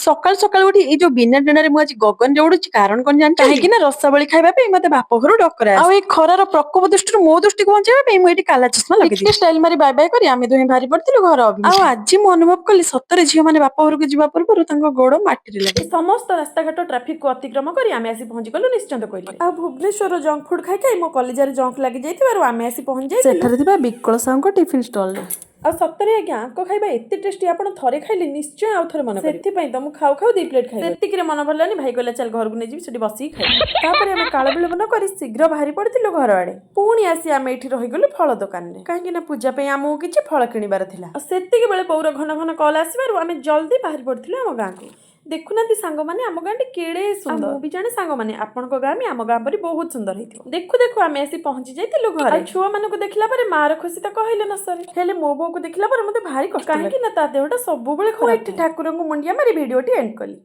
ସକାଳୁ ସକାଳୁ ଉଠି ଏଇ ଯୋଉ ବିନା ଡେଣାରେ ମୁଁ ଆଜି ଗଗନରେ ଉଡୁଛି। କାରଣ କଣ ଜାଣିଛ? କାହିଁକି ନା ରସାବଳି ଖାଇବା ପାଇଁ ମତେ ବାପ ଘରୁ ଡକରା। ଆଉ ଏଇ ଖରାର ପ୍ରକୋପ ଦୃଷ୍ଟିରୁ ମୋ ଦୃଷ୍ଟିକୁ ବଞ୍ଚାଇବା ପାଇଁ ମୁଁ ଏଠି କାଲା ଚଷମା ଲଗେଇ ଟିକେ ଷ୍ଟାଇଲ ମାରି ବାଏ ବାଏ କରି ଆମେ ଦୁହେଁ ବାହାରି ପଡିଥିଲୁ ଘର ଅଭିମୁଖେ। ଆଉ ଆଜି ମୁଁ ଅନୁଭବ କଲି, ସତରେ ଝିଅ ମାନେ ବାପ ଘରକୁ ଯିବା ପୂର୍ବରୁ ତାଙ୍କ ଗୋଡ ମାଟିରେ ଲାଗେ। ସମସ୍ତ ରାସ୍ତାଘାଟ ଟ୍ରାଫିକକୁ ଅତିକ୍ରମ କରି ଆମେ ଆସି ପହଞ୍ଚିଗଲୁ ନିଶ୍ଚନ୍ତ କହିଲେ। ଆଉ ଭୁବନେଶ୍ୱର ଜଙ୍କ ଫୁଡ୍ ଖାଇ ଖାଇ ମୋ କଲେଜରେ ଜଙ୍କ ଲାଗି ଯାଇଥିବାରୁ ଆମେ ଆସି ପହଞ୍ଚି ଯାଇଥିଲୁ ସେଠାରେ ଥିବା ବିକଳ ସାହୁଙ୍କ ଟିଫିନ ଷ୍ଟଲରେ। ଆଉ ସତରେ ଆଜ୍ଞା, ଆଙ୍କ ଖାଇବା ଏତେ ଟେଷ୍ଟି, ଆପଣ ଥରେ ଖାଇଲେ ନିଶ୍ଚୟ ଆଉ ଥରେ ମନେ କରିବେ। ସେଥିପାଇଁ ତ ମୁଁ ଖାଉ ଖାଉ 2 ପ୍ଲେଟ୍ ଖାଇ ସେତିକିରେ ମନ ଭରିଲାନି। ଭାଇ କହିଲା, ଚାଲ ଘରକୁ ନେଇଯିବି, ସେଠି ବସିକି ଖାଇବି। ତାପରେ ଆମେ କାଳ ବିଳମ୍ବ ନ କରି ଶୀଘ୍ର ବାହାରି ପଡ଼ିଥିଲୁ ଘର ଆଡ଼େ। ପୁଣି ଆସି ଆମେ ଏଇଠି ରହିଗଲୁ ଫଳ ଦୋକାନରେ, କାହିଁକି ନା ପୂଜା ପାଇଁ ଆମକୁ କିଛି ଫଳ କିଣିବାର ଥିଲା। ଆଉ ସେତିକି ବେଳେ ବୋଉର ଘନ ଘନ କଲ୍ ଆସିବାରୁ ଆମେ ଜଲ୍ଦି ବାହାରି ପଡ଼ିଥିଲୁ ଆମ ଗାଁକୁ। ଦେଖୁନାହାନ୍ତି ସାଙ୍ଗମାନେ, ଆମ ଗାଁଟି କେଡ଼େ ସୁନ୍ଦର! ମୁଁ ବି ଜାଣେ ସାଙ୍ଗମାନେ, ଆପଣଙ୍କ ଗାଁ ବି ଆମ ଗାଁ ପରି ବହୁତ ସୁନ୍ଦର ହେଇଥିବ। ଦେଖୁ ଦେଖୁ ଆମେ ଆସି ପହଞ୍ଚି ଯାଇଥିଲୁ ଘରେ। ଆଉ ଛୁଆମାନଙ୍କୁ ଦେଖିଲା ପରେ ମାର ଖୁସି ତ କହିଲେ ନ ସରେ। ହେଲେ ମୋ ବୋଉକୁ ଦେଖିଲା ପରେ ମତେ ଭାରି କଷ୍ଟ, କାହିଁକି ନା ତା ଦେହଟା ସବୁବେଳେ ଖରାପ। ଏଠି ଠାକୁରଙ୍କୁ ମୁଣ୍ଡିଆ ମାରି ଭିଡିଓଟି ଏଣ୍ଡ କଲି।